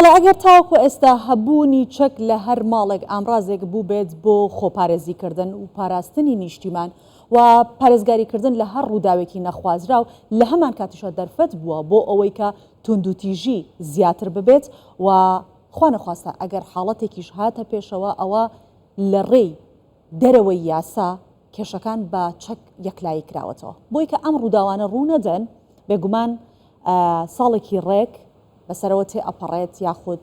بەڵێ ئەگەر تاوەکو ئێستا هەبوونی چەک لە هەر ماڵێک ئامرازێک بووبێت بۆ خۆپارێزیکردن و پاراستنی نیشتیمان و پارێزگاریکردن لە هەر ڕووداوێکی نەخوازراو لە هەمان کاتیشا دەرفەت بووە بۆ ئەوەی کە توندوتیژی زیاتر ببێت و خوانەخواستە ئەگەر حاڵەتێکیش هاتە پێشەوە ئەوە لە ڕێی دەرەوەی یاسا کێشەکان بە چەک یەکلایی کراوەتەوە. بۆی کە ئەم ڕووداوانە ڕوو نەدەن، بێگومان ساڵێکی ڕێک بەسەرەوە تێ ئەپەڕێت یاخود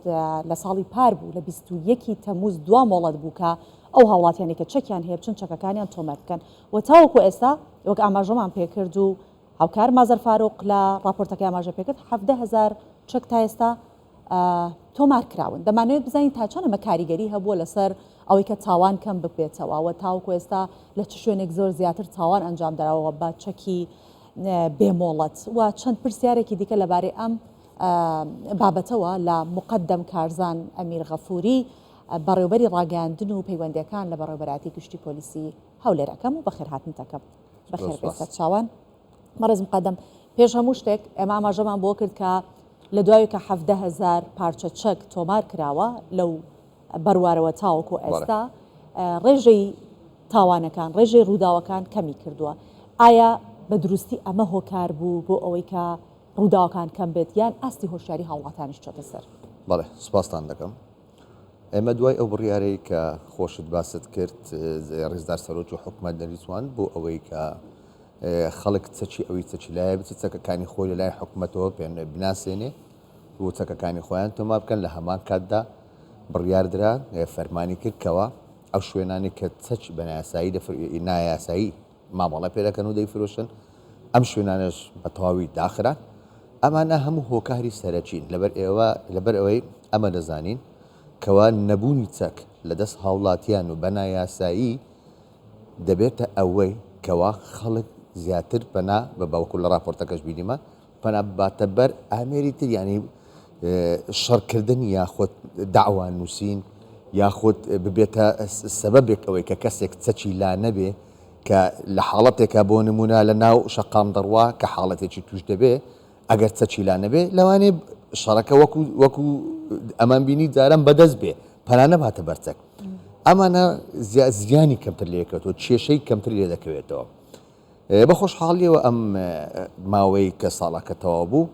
لە ساڵی پار بوو لە 21 ی تەمووز دوا مۆڵەت بوو کە ئەو هاوڵاتیانەی کە چەکیان هەیە بچن چەکەکانیان تۆمار بکەن و تاوەکو ئێستا وەک ئاماژەمان پێکرد و هاوکار مازەر فاروق لە ڕاپۆرتەکەی ئاماژە پێکرد 17 هەزار چەک تا ئێستا تۆمار کراون. دەمانەوێت بزانین تا چەند ئەمە کاریگەری هەبووە لەسەر ئەوەی کە تاوان کەم ببێتەوە و تاوەکو ئێستا لە چ شوێنێک زۆر زیاتر تاوان ئەنجام دراوە بە چەکی بێ مۆڵەت و چەند پرسیارێکی دیکە لەبارەی ئەم بابەتەوە لە موقەدەم کارزان ئەمیر غەفوری بەڕێوبەری ڕاگەیاندن و پەیوەندیەکان لە بەڕێوبەرایەتی گشتی پۆلیسی هەولێر ئەکەم و بەخێرهاتنت ئەکەم. بەخێر بێی سەرچاوان. بەڕێز مقەدەم پێش هەموو شتێک ئێمە ئاماژەمان بۆ کرد کە لە دوای کە 17 هەزار پارچە چەک تۆمار کراوە لەو بەروارەوە تاوەکو ئێستا ڕێژەی تاوانەکان ڕێژەی ڕووداوەکان کەمی کردووە ئایا بە دروستی ئەمە هۆکار بوو بۆ ئەوەی کە ڕووداوەکان کەم بێت یان ئاستی هۆشیاری هاوڵاتانیش چۆتە سەر؟ بەڵێ سوپاستان دەکەم. ئێمە دوای ئەو بڕیارەی کە خۆشت باست کرد ڕێزدار سەرۆکی حکومەت دەریچواند بۆ ئەوەی کە خەڵک چەکی ئەوی چەکی لایە بچێت چەکەکانی خۆی لەلای حکومەتەوە پێ بناسێنێ و چەکەکانی خۆیان تۆمار بکەن لە هەمان کاتدا بڕیاردرا فەرمانی کرد کەوا ئەو شوێنانی کە چەک بە نایاسایی نایاسایی مامەڵە پێ دەکەن و دەیفرۆشن ئەم شوێنانەش بە تەواوی داخران ئەمانە هەموو هۆکاری سەرەکین لەبەر ئێوە لەبەر ئەوەی ئەمە دەزانین کەوا نەبوونی چەک لە دەست هاوڵاتیان و بە نایاسایی دەبێتە ئەوەی کەوا خەڵک زیاتر پەنا بە باوەکو لە ڕاپۆرتەکەش بینیمان پەنا بباتە بەر ئامێری تر یانی شەڕکردن یاخود داوا نووسین یاخود ببێتە سەبەبێک ئەوەی کە کەسێک چەکی لا نەبێ کە لە حاڵەتێکە بۆ نمونە لە ناو شەقام دەڕوا کە حاڵەتێکی توش دەبێ ئەگەر چەکی لا نەبێ لەوانێ شەڕەکە وەکو وەکو ئەمان بینی جاران بەدەست بێ پەنا نەباتە بەر چەک ئەمانە زیانی کەمتر لێکەوتەوە کێشەی کەمتر لێ دەکەوێتەوە بە خۆشحاڵیەوە ئەم ماوەی کە ساڵەکە تەواو بوو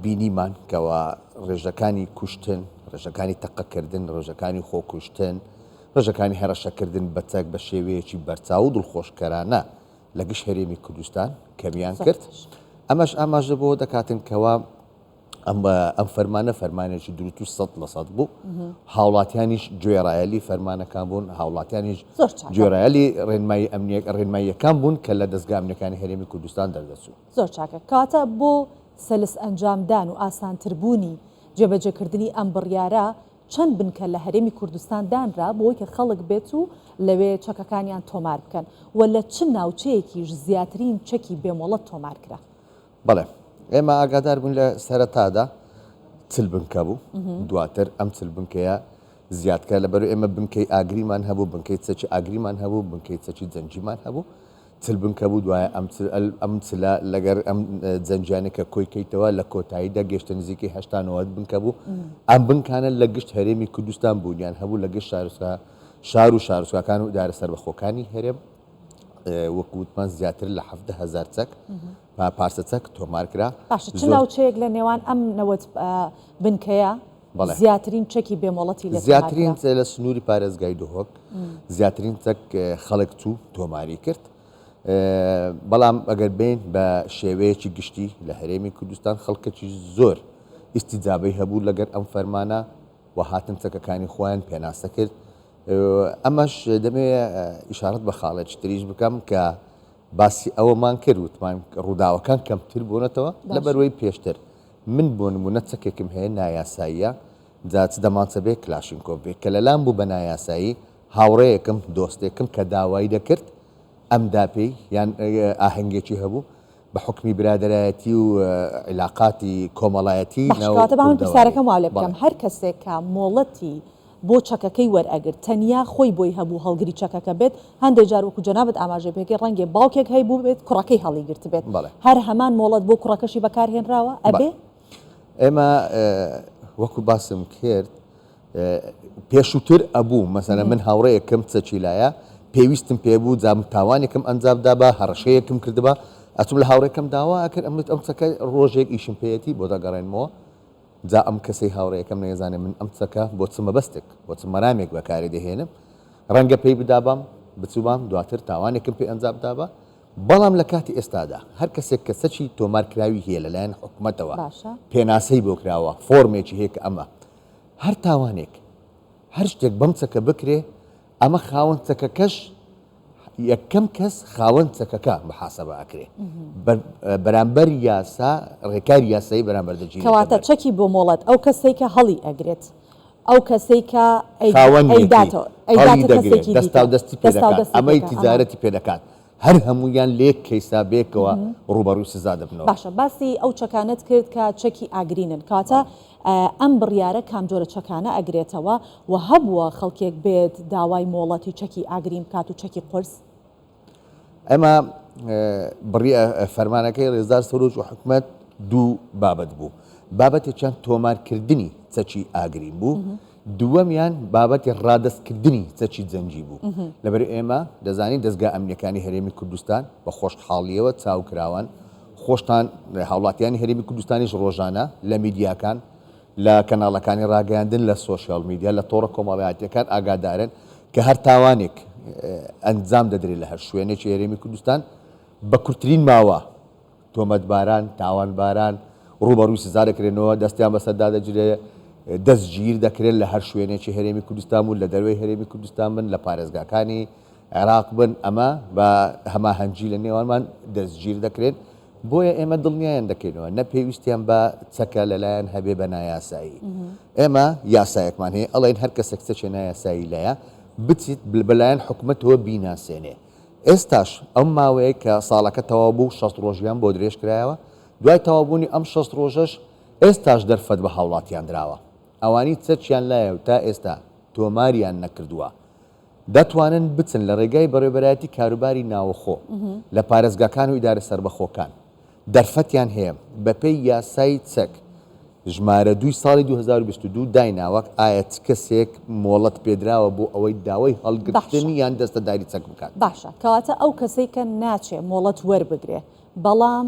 بینیمان کەوا ڕێژەکانی کوشتن، ڕێژەکانی تەقەکردن، ڕێژەکانی خۆکوشتن، ڕێژەکانی هەرەشەکردن بە چەک بە شێوەیەکی بەرچاو و دڵخۆشکەرانە لە گشت هەرێمی کوردستان کەمیان کرد. ئەمەش ئاماژە بەوە دەکاتن کەوا ئەم ئەم فەرمانە فەرمانێکی دروست و 100% بوو هاوڵاتیانیش گوێڕایەلی فەرمانەکان بوون هاوڵاتیانیش گوێڕایەلی ڕێنمایی ئەمنیەک ڕێنماییەکان بوون کە لە دەزگا ئەمنیەکانی هەرێمی کوردستان دەردەچوو. زۆر چاکە. کەواتە بۆ سەلس ئەنجامدان و ئاسانتربوونی جێبەجێکردنی ئەم بڕیارە چەند بنکە لە هەرێمی کوردستان دانرا بۆی کە خەڵک بێت و لەوێ چەکەکانیان تۆمار بکەن و لە چ ناوچەیەکیش زیاترین چەکی بێ مۆڵەت تۆمار کرا؟ بەڵێ ئێمە ئاگادار بووین لە سەرەتادا 40 بنکە بوو دواتر ئەم 40 بنکەیە زیادکە لەبەر ئێمە بنکەی ئاگریمان هەبوو بنکەی چەکی ئاگریمان هەبوو بنکەی چەکی جەنگیمان هەبوو 40 بنکە بوو دوایە ئەم ئەم چلە لەگەر ئەم جەنگیانە کە کۆی کەیتەوە لە کۆتاییدا گەشتە نزیکەی 80 90 بنکە بوو ئەم بنکانە لە گشت هەرێمی کوردستان بوونیان هەبوو لە گشت شارۆچکە شار و شارۆچکەکان و ئیدارە سەربەخۆکانی هەرێم وەکو وتمان زیاتر لە 17 هەزار چەک پارچە چەک تۆمار کرا. باشە چ ناوچەیەک لە نێوان ئەم 90 بنکەیە زیاترین چەکی بێ مۆڵەتی لێ تۆمار کرا؟ زیاترین لە سنووری پارێزگای دهۆک زیاترین چەک خەڵک چوو تۆماری کرد. بەڵام ئەگەر بین بە شێوەیەکی گشتی لە هەرێمی کوردستان خەڵکێکی زۆر ئیستیجابەی هەبوو لەگەر ئەم فەرمانە و هاتن چەکەکانی خۆیان پێناسە کرد. ئەمەش دەمەوێ ئیشارەت بە خاڵێکی تریش بکەم کە باسی ئەوەمان کرد وتمان ڕووداوەکان کەمتر بوونەتەوە لەبەروەی پێشتر من بۆ نمونە چەکێکم هەیە نایاساییە جا چ دەمانچە بێ کلاشینکۆف بێ کە لەلام بوو بە نایاسایی هاوڕێیەکم دۆستێکم کە داوای دەکرد ئەم دا پێی یان ئاهەنگێکی هەبوو بە حوکمی برادەرایەتی و عیلاقاتی کۆمەڵایەتی باشە ناو کەواتە با من کوردەواری. پرسیارەکەم وا لێ بکەم بەڵێ. هەر کەسێک کە مۆڵەتی بۆ چەکەکەی وەرئەگرت تەنیا خۆی بۆی هەبوو هەڵگری چەکەکە بێت هەندێ جار وەکو جەنابت ئاماژەی پێکرد ڕەنگێ باوکێک هەیبووبێت کوڕەکەی هەڵیگرتبێت بەڵێ. هەر هەمان مۆڵەت بۆ کوڕەکەشی بەکارهێنراوە بەڵێ. ئەبێ؟ ئێمە. وەکو باسم کرد پێشووتر ئەبوو مەسەلەن من هاوڕێیەکم چەکی لایە پێویستم پێ بوو جا من تاوانێکم ئەنجام دابا هەڕەشەیەکم کردبا ئەچم لە هاوڕێکەم داوا ئەکرد ئەموت ئەم چەکە ڕۆژێک ئیشم پێیەتی بۆ دەگەڕێنمەوە جا ئەم کەسەی هاوڕێیەکەم نەیزانێ من ئەم چەکە بۆ چ مەبەستێک بۆ چ مەرامێک بەکاری دەهێنم ڕەنگە پێی بدابام بچووبام دواتر تاوانێکم پێ ئەنجام بدابا بەڵام لە کاتی ئێستادا هەر کەسێک کە چەکی تۆمارکراوی هەیە لەلایەن حکومەتەوە باشە. پێناسەی بۆ کراوە، فۆرمێکی هەیە کە ئەمە هەر تاوانێک هەر شتێک بەم چەکە بکرێ ئەمە خاوەن چەکەکەش یەکەم کەس خاوەن چەکەکە محاسبە ئەکرێ بەرامبەر یاسا ڕێکاری یاسایی بەرامبەر دەگیرێتە کەواتە بەر. چەکی بۆ مۆڵەت ئەو کەسەی کە هەڵی ئەگرێت ئەو کەسەی کە خاوەنیەتی، ئەیداتەوە هەڵی ئەیداتە دەگرێ، کەسێکی دیکە دەستاودەستی پێ دەستاو دەکات، دەستی ئەمەی پێ دەکات، ئەها. تیجارەتی پێ دەکات، هەر هەموویان لەیەک کەیسا بەیەکەوە ڕووبەڕووی سزا دەبنەوە. باشە باسی ئەو چەکانەت کرد کە چەکی ئاگرینن، کەواتە ئەم بڕیارە کام جۆرە چەکانە ئەگرێتەوە و هەبووە خەڵکێک بێت داوای مۆڵەتی چەکی ئاگرین بکات و چەکی قورس؟ ئێمە بڕی فەرمانەکەی ڕێزدار سەرۆک و حکومەت دوو بابەت بوو. بابەتێکیان تۆمارکردنی چەکی ئاگرین بوو، دووەمیان بابەتی ڕادەستکردنی چەکی جەنگی بوو. لەبەر ئێمە دەزانین دەزگا ئەمنیەکانی هەرێمی کوردستان بە خۆشحاڵیەوە چاوکراوان، خۆشتان هاوڵاتیانی هەرێمی کوردستانیش ڕۆژانە لە میدیاکان، لە کەناڵەکانی ڕاگەیاندن، لە سۆشیال میدیا، لە تۆڕە کۆمەڵایەتیەکان ئاگادارن کە هەر تاوانێک ئەنجام دەدرێت لە هەر شوێنێکی هەرێمی کوردستان بە کورتترین ماوە تۆمەتباران، تاوانباران ڕووبەڕووی سزا دەکرێنەوە، دەستیان بەسەردا دەگیرێت، دەستگیر دەکرێن لە هەر شوێنێکی هەرێمی کوردستان بوون، لە دەرەوەی هەرێمی کوردستان بن، لە پارێزگاکانی عێراق بن، ئەمە بە هەماهەنگی لە نێوانمان دەستگیر دەکرێن، بۆیە ئێمە دڵنیایان دەکەینەوە نە پێویستیان بە چەکە لەلایەن هەبێ بە نایاسایی. ئێمە یاسایەکمان هەیە ئەڵێن هەر کەسێک چەکێ نایاسایی لایە بچیت بەلایەن حکومەتەوە بیناسێنێ. ئێستاش ئەم ماوەیە کە ساڵەکە تەواو بوو 60 ڕۆژیان بۆ درێژ کرایەوە، دوای تەواوبوونی ئەم 60 ڕۆژەش ئێستاش دەرفەت بە هاوڵاتیان دراوە ئەوانی چەکیان لایە و تا ئێستا تۆماریان نەکردووە دەتوانن بچن لە ڕێگای بەڕێوەبەرایەتی کاروباری ناوەخۆ لە پارێزگاکان و ئیدارە سەربەخۆکان دەرفەتیان هەیە بەپێی یاسای چەک ژمارە دووی ساڵی 2022 دایناوە ئایا چ کەسێک مۆڵەت پێدراوە بۆ ئەوەی داوای هەڵگرتن باشە. یان دەستەداری چەک بکات. باشە کەواتە ئەو کەسەی کە ناچێ مۆڵەت وەربگرێ بەڵام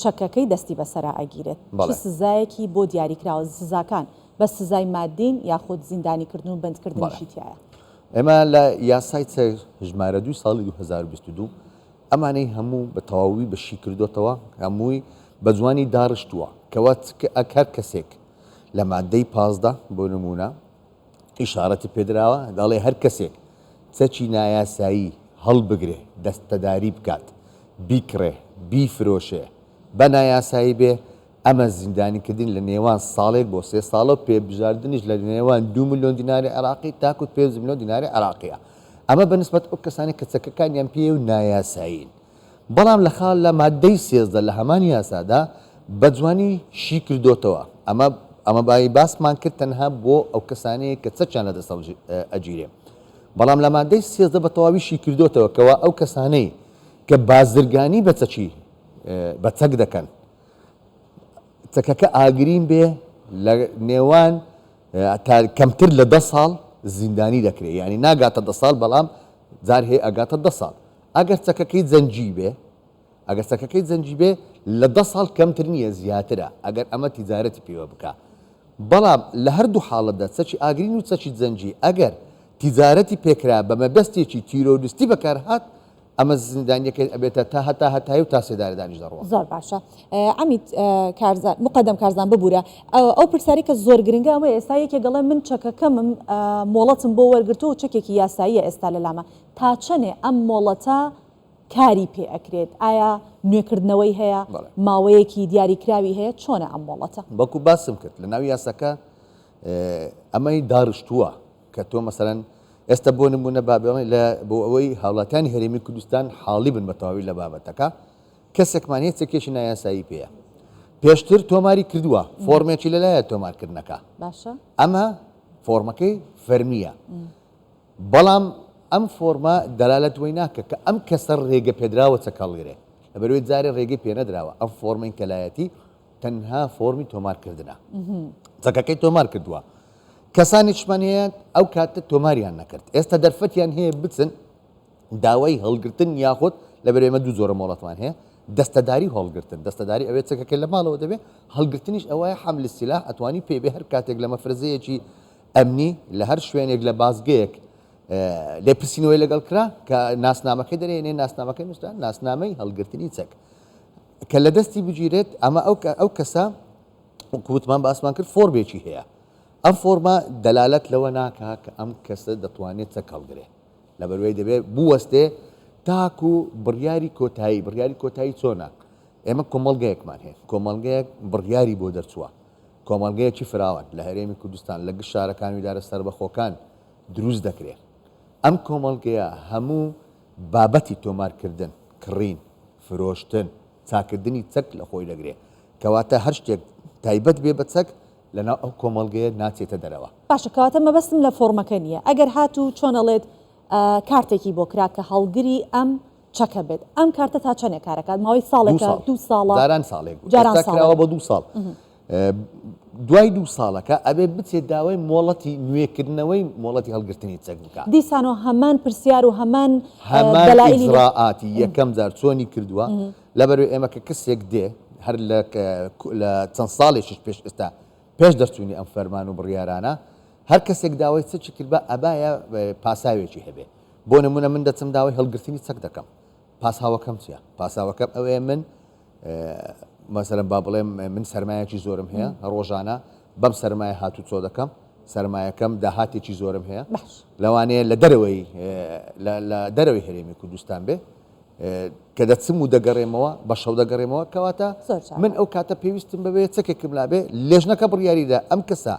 چەکەکەی دەستی بەسەرا ئەگیرێت چ بەڵێ. سزایەکی بۆ دیاریکراوە؟ سزاکان بەس سزای مادین یاخود زیندانیکردن و بەڵێ. بەندکردنیشی تیایە؟ ئێمە لە یاسای چەک ژمارە دووی ساڵی 2022 ئەمانەی هەموو بە تەواوی بە شی کردۆتەوە، هەمووی بە جوانی داڕشتووە کەوا چ هەر کەسێک لە ماددەی 15 بۆ نموونە ئیشارەتی پێدراوە دەڵێ هەر کەسێک چەکی نایاسایی هەڵبگرێ، دەستەداری بکات، بیکڕێ، بیفرۆشێ، بە نایاسایی بێ، ئەمە زیندانیکردنی لە نێوان ساڵێک بۆ سێ ساڵە و پێبژاردنیش لە نێوان دوو ملیۆن دیناری عێراقی تاکو پێنج ملیۆن دیناری عێراقییە. ئەمە بە نسبەت ئەو کەسانەی کە چەکەکانیان پێیە و نایاسایین. بەڵام لە خاڵ لە ماددەی 13 لە هەمان یاسادا بە جوانی شی کردۆتەوە. ئەمە ئەمە بای باسمان کرد تەنها بۆ ئەو کەسانەیە کە چەکیان لە دەست ئەگیرێ. بەڵام لە ماددەی 13 بە تەواوی شی کردۆتەوە کەوا ئەو کەسانەی کە بازرگانی بە چەکی بە چەک دەکەن چەکەکە ئاگرین بێ لە نێوان تا کەمتر لە دە ساڵ زیندانی دەکرێت یعنی ناگاتە دە ساڵ بەڵام جار هەیە ئەگاتە دە ساڵ ئەگەر چەکەکەی جەنگی بێ ئەگەر چەکەکەی جەنگی بێ لە دە ساڵ کەمتر نییە زیاترە ئەگەر ئەمە تیجارەتی پێوە بکە بەڵام لە هەردوو حاڵەتدا چەکی ئاگرین و چەکی جەنگی ئەگەر تیجارەتی پێکرا بە مەبەستێکی تیرۆریستی بەکارهات ئەمە زیندانیەکەی ئەبێتە تا هەتا هەتایی و تا سێدارەدانیش دەڕوا. زۆر باشە عەمید کارزان مقەدەم کارزان ببورە ئەو پرسیارەی کە زۆر گرنگە ئەوەیە ئێستا یەکێک ئەڵێ من چەکەکەمم مۆڵەتم بۆ وەرگرتووە و چەکێکی یاساییە ئێستا لەلامە تا چەنێ ئەم مۆڵەتە کاری پێ ئەکرێت ئایا نوێکردنەوەی هەیە بەڵێ. ماوەیەکی دیاریکراوی هەیە چۆنە ئەم مۆڵەتە؟ وەکو باسم کرد لەناو یاساکە ئەمەی داڕشتووە کە تۆ مەسەلەن ئێستا بۆ نمونە با بڵێین لە بۆ ئەوەی هاوڵاتیانی هەرێمی کوردستان حاڵی بن بە تەواوی لە بابەتەکە کەسێکمان هەیە چەکێکی نایاسایی پێیە پێشتر تۆماری کردووە فۆرمێکی لەلایە تۆمارکردنەکە باشە ئەمە فۆرمەکەی فەرمیە بەڵام ئەم فۆرمە دەلالەت وەی ناکە کە ئەم کەسە ڕێگە پێدراوە چەک هەڵگرێ لەبەرئەوەی جارێ ڕێگەی پێنەدراوە ئەم فۆرمەی کەلایەتی تەنها فۆرمی تۆمارکردنە. چەکەکەی تۆمار کردووە. کەسانێکیشمان هەیە ئەو کاتە تۆماریان نەکرد، ئێستا دەرفەتیان هەیە بچن داوای هەڵگرتن یاخود لەبەر ئێمە دوو جۆرە مۆڵەتمان هەیە دەستەداری و هەڵگرتن. دەستەداری ئەوێ چەکەکە لە ماڵەوە دەبێ، هەڵگرتنیش ئەوەیە حەمل سیلاح ئەتوانی پێی بێ هەر کاتێک لە مەفرەزەیەکی ئەمنی لە هەر شوێنێک لە بازگەیەک لێپرسینەوەی لەگەڵ کرا کە ناسنامەکەی دەرێنێ ناسنامەکەی نووسرا ناسنامەی هەڵگرتنی چەک کە لە دەستی بگیرێت ئەمە ئەو ئەو کەسە وەکو وتمان باسمان کرد فۆرمێکی هەیە ئەم فۆرمە دەلالەت لەوە ناکا کە ئەم کەسە دەتوانێت چەک هەڵگرێ لەبەروەی دەبێت بوەستێ تاکو بڕیاری کۆتایی بڕیاری کۆتایی چۆنە ئێمە کۆمەڵگەیەکمان هەیە کۆمەڵگەیەک بڕیاری بۆ دەرچووە کۆمەڵگەیەکی فراوان لە هەرێمی کوردستان لە گشت شارەکان و ئیدارە سەربەخۆکان دروست دەکرێت ئەم کۆمەڵگەیە هەموو بابەتی تۆمارکردن کڕین فرۆشتن چاکردنی چەک لە خۆی دەگرێ. کەواتە هەر شتێک تایبەت بێ بە چەک لەناو ئەو کۆمەڵگەیە ناچێتە دەرەوە. باشە کەواتە مەبەستم لە فۆڕمەکە نییە. ئەگەر هاتوو چۆن ئەڵێت کارتێکی بۆ کرا کە هەڵگری ئەم چەکە بێت. ئەم کارتە تا چەنێ کارەکات؟ ماوەی ساڵێکە، دوو ساڵە؟ جاران ساڵێک بوو. ئێستا کراوە بە دوو ساڵ. دوای دوو ساڵەکە ئەبێ بچێت داوای مۆڵەتی نوێکردنەوەی مۆڵەتی هەڵگرتنی چەک بکا. دیسانەوە هەمان پرسیار و هەمان هەمان ئیجرائاتی یەکەم جار چۆنی کردووە، لەبەرئەوەی ئێمە کە کەسێک دێ هەر لە چەند ساڵێکیش پێش ئێستا پێش دەرچوونی ئەم فەرمان و بڕیارانە هەر کەسێک داوای چەکی کردبا ئەبایە پاساوێکی هەبێ. بۆ نموونە من دەچم داوای هەڵگرتنی چەک دەکەم پاساوەکەم چییە؟ پاساوەکەم ئەوەیە من مەسەلەن با بڵێم من سەرمایەکی زۆرم هەیە ڕۆژانە بەم سەرمایە هاتوچۆ دەکەم سەرمایەکەم داهاتێکی زۆرم هەیە لەوانەیە لە دەرەوەی لە دەرەوەی هەرێمی کوردستان بێ کە دەچم و دەگەڕێمەوە بە شەو دەگەڕێمەوە کەواتە من ئەو کاتە پێویستم بەوێ چەکێکم لابێ لێژنەکە بڕیاریدا ئەم کەسە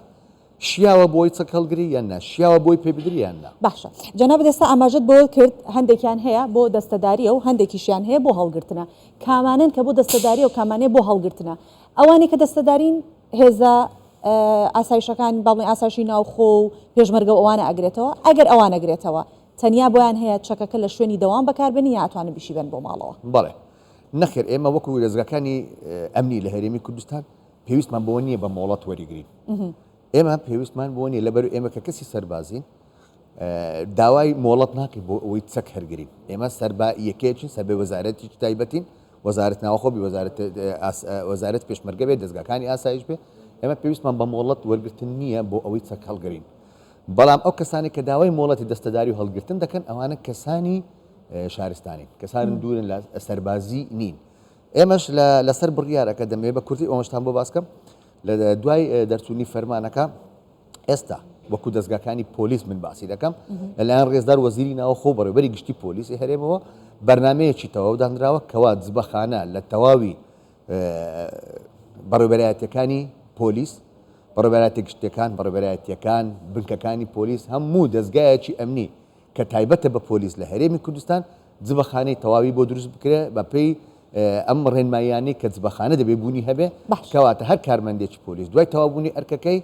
شیاوە بۆی چەک هەڵگری یان نا؟ شیاوە بۆی پێ بدری یان نا؟ باشە جەنابت ئێستا ئاماژەت بەوە کرد هەندێکیان هەیە بۆ دەستەداریە و هەندێکیشیان هەیە بۆ هەڵگرتنە کامانەن کە بۆ دەستەداریە و کامانەیە بۆ هەڵگرتنە ئەوانەی کە دەستەدارین هێزە ئاسایشەکان با بڵێین ئاسایشی ناوخۆ و پێشمەرگە و ئەوانە ئەگرێتەوە ئەگەر ئەوان ئەگرێتەوە تەنیا بۆیان هەیە چەکەکە لە شوێنی دەوام بەکاربێنن یا ئەتوانن بیشیبەن بۆ ماڵەوە؟ بەڵێ نەخێر ئێمە وەکو دەزگاکانی ئەمنی لە هەرێمی کوردستان پێویستمان بەوە نییە بە مۆڵەت وەریگرین ئێمە پێویستمان بۆ نیە لەبەر ئێمە کە کەسی سەربازین داوای مۆڵەت ناکەین بۆ ئەوەی چەک هەرگرین ئێمە سەر بە یەکێکین سەر بە وەزارەتی تایبەتین وەزارەت ناوخۆ بی وەزارەت وەزارەت پێشمەرگە بێت دەزگاکانی ئاسایش بێ ئێمە پێویستمان بە مۆڵەت وەرگرتن نییە بۆ ئەوەی چەک هەڵگرین بەڵام ئەو کەسانی کە داوای مۆڵەتی دەستەداری و هەڵگرتن دەکەن ئەوانە کەسانی شارستانین کەسان دوورن لە سەربازی نین ئێمەش لە لەسەر بڕیارەکە دەمەوێت بە کورتی ئەوەشتان بۆ باس کەم لە دوای دەرچوونی فەرمانەکە ئێستا وەکو دەزگاکانی پۆلیس من باسی دەکەم لەلایەن ڕێزدار وەزیری ناوخۆ بەڕێوەبەری گشتی پۆلیسی هەرێمەوە بەرنمەیەکی تەواو دانراوە کەوا جبەخانە لە تەواوی بەڕێوبەرایەتەکانی پۆلیس بەڕێوبەرایەتە گشتیەکان بەڕێوبەرایەتیەکان بنکەکانی پۆلیس هەموو دەزگایەکی ئەمنی کە تایبەتە بە پۆلیس لە هەرێمی کوردستان جبەخانەی تەواوی بۆ دروست بکرێ بە پێی ئەم ڕێنماییانەی کە جبەخانە دەبێ بوونی هەبێ کەواتە هەر کارمەندێکی پۆلیس دوای تەواوبوونی ئەرکەکەی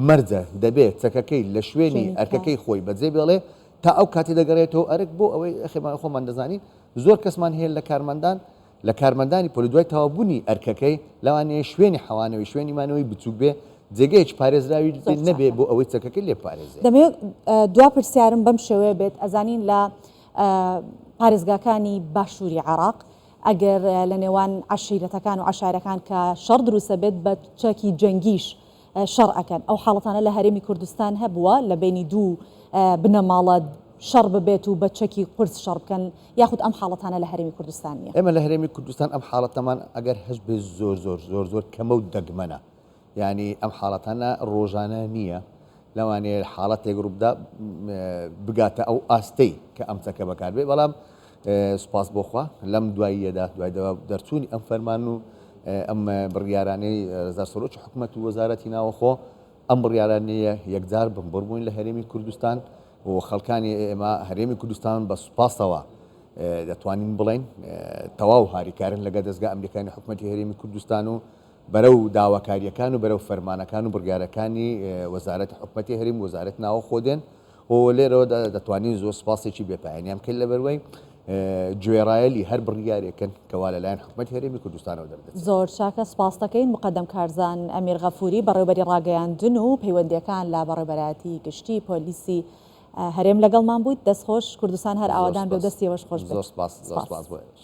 مەرجە دەبێ چەکەکەی لە شوێنی ئەرکەکەی خۆی بەجێ بێڵێ تا ئەو کاتی دەگەڕێتەوە ئەرک بۆ ئەوەی خۆمان دەزانین زۆر کەسمان هەیە لە کارمەندان لە کارمەندانی پۆلیس دوای تەواوبوونی ئەرکەکەی، لەوانەیە شوێنی حەوانەوەی، شوێنی مانەوەی بچووک بێ، جێگەیەکی پارێزراوی نەبێ بۆ ئەوەی چەکەکەی لێ بپارێزێ. دەمەوێت دوا پرسیارم بەم شێوەیە بێت، ئەزانین لە پارێزگاکانی باشووری عێراق ئەگەر لە نێوان عەشیرەتەکان و عەشایرەکان کە شەڕ دروست ئەبێت بە چەکی جەنگیش شەڕ ئەکەن، ئەو حاڵەتانە لە هەرێمی کوردستان هەبووە لە بەینی دوو بنەماڵە شەڕ ببێت و بە چەکی قورس شەڕ بکەن یاخود ئەم حاڵەتانە لە هەرێمی کوردستان نییە؟ ئێمە لە هەرێمی کوردستان ئەم حاڵەتەمان ئەگەر هەشبێ زۆر زۆر زۆر زۆر کەمە و دەگمەنە یانی ئەم حاڵەتانە ڕۆژانە نییە لەوانەیە حاڵەتێک ڕووبدا بگاتە ئەو ئاستەی کە ئەم چەکە بەکاربێ بەڵام سوپاس بۆ خوا لەم دواییەدا دوای دەرچوونی ئەم فەرمان و ئەم بڕیارانەی ڕێزدار سەرۆکی حکومەت و وەزارەتی ناوەخۆ ئەم بڕیارانەیە یەکجار بنبڕ بووین لە هەرێمی کوردستان و خەڵکانی ئێمە هەرێمی کوردستان بە سوپاسەوە دەتوانین بڵێین تەواو هاریکارن لەگە دەزگا ئەمریکانی حکومەتی هەرێمی کوردستان و بەرەو داواکارییەکان و بەرەو فەرمانەکان و بڕیارەکانی وەزارەتی حکومەتی هەرێم و وەزارەتی ناوەخۆ دێن و لێرەوە دەتوانین زۆر سوپاسێکی بێپایانیان بکەین لەبەروەی گوێڕایەلی هەر بڕیارێکن کەوا لەلایەن حکومەتی هەرێمی کوردستانەوە دەردەچێت. زۆر چاکە سوپاست دەکەین موقەدەم کارزان ئەمیر غەفوری بەڕێوبەری ڕاگەیاندن و پەیوەندیەکان لە بەڕێوبەرایەتی گشتی پۆلیسی هەرێم لەگەڵمان بوویت دەست خۆش کوردستان هەر زۆر ئاوادان بێ و سوپاس دەستی ئێوەش خۆش زۆر بێت سوپاس زۆر سوپاس. سوپاس بۆ ئێوەش.